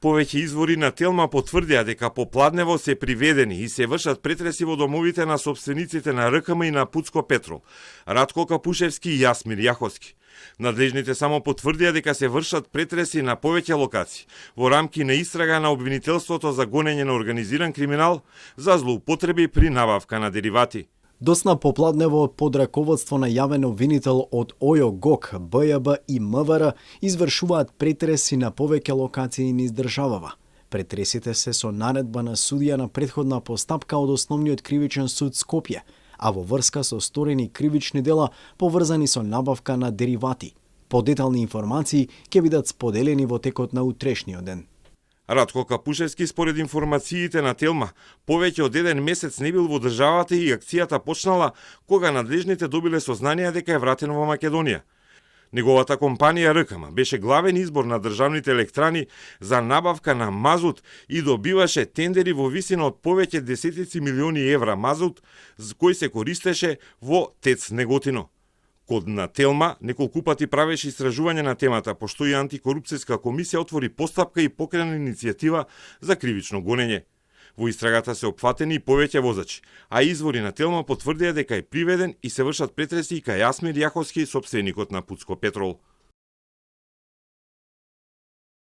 Повеќе извори на Телма потврдија дека попладнево се приведени и се вршат претреси во домовите на собствениците на РКМ и на Пуцко Петрол, Радко Капушевски и Јасмир Јаховски. Надлежните само потврдија дека се вршат претреси на повеќе локации во рамки на истрага на обвинителството за гонење на организиран криминал за злоупотреби при набавка на деривати. Досна попладнево под раководство на јавен обвинител од ОЈО, ГОК, БЈБ и МВР извршуваат претреси на повеќе локации низ државава. Претресите се со наредба на судија на претходна постапка од Основниот кривичен суд Скопје, а во врска со сторени кривични дела поврзани со набавка на деривати. Подетални информации ќе бидат споделени во текот на утрешниот ден. Радко Капушевски, според информациите на Телма, повеќе од 1 месец не бил во државата и акцијата почнала кога надлежните добиле сознание дека е вратен во Македонија. Неговата компанија РКМ беше главен избор на државните електрани за набавка на мазут и добиваше тендери во висина од повеќе десетици милиони евра мазут, кој се користеше во ТЕЦ Неготино. Код на Телма неколку пати правеше истражување на темата, пошто и антикорупцијска комисија отвори постапка и покрена иницијатива за кривично гонење. Во истрагата се опфатени и повеќе возачи, а извори на Телма потврдија дека е приведен и се вршат претреси и кај Јасмир Јаховски, сопственикот на Пуцко Петрол.